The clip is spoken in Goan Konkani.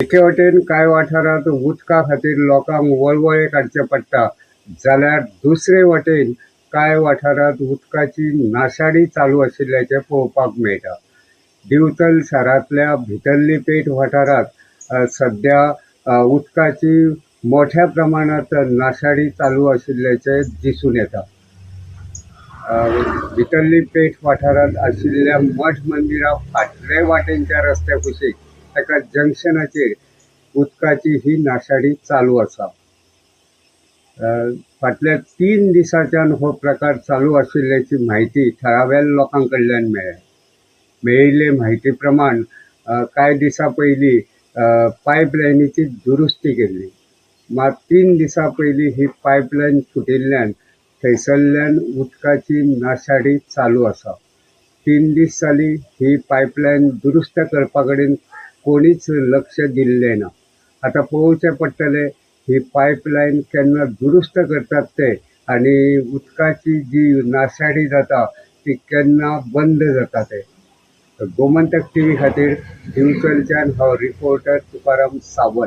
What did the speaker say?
एके वटेन कांय वाठारांत उदका खातीर लोकांक वळवळे काडचे पडटा, जाल्यार दुसरे वटेन कांय वाठारांत उदकाची नाशाडी चालू आशिल्ल्याचें पळोवपाक मेळटा. दिवचल शारांतल्या भितरली पेठ वाठारांत सद्या उदकाची मोठ्या प्रमाणांत नाशाडी चालू आशिल्ल्याचें दिसून येता. भितरली पेठ वाठारांत आशिल्ल्या मठ मंदिरा फाटले वाटेनच्या रस्त्या कुशीक एका जंक्शनाचेर उदकाची ही नाशाडी चालू आसा. फाटल्या 3 दिसांच्यान हो प्रकार चालू आशिल्ल्याची म्हायती थळाव्या लोकां कडल्यान मेळ्ळ्या. मेळिल्ले म्हायती प्रमाण कांय दिसां पयलीं पायपलायनीची दुरुस्ती केल्ली, मात 3 दिसां पयलीं ही पायपलायन फुटिल्ल्यान थंयसरल्यान उदकाची नाशाडी चालू आसा. 3 दीस जाली ही पायपलायन दुरुस्त करपा कडेन कोणीच लक्ष दिल्लें ना. आतां पळोवचें पडटलें ही पायपलायन केन्ना दुरुस्त करतात ते आनी उदकाची जी नाशाडी जाता ती केन्ना बंद जाता ते. गोमंतक टीव्ही खातीर दिवचलच्यान हांव रिपोर्टर तुकाराम सावंत.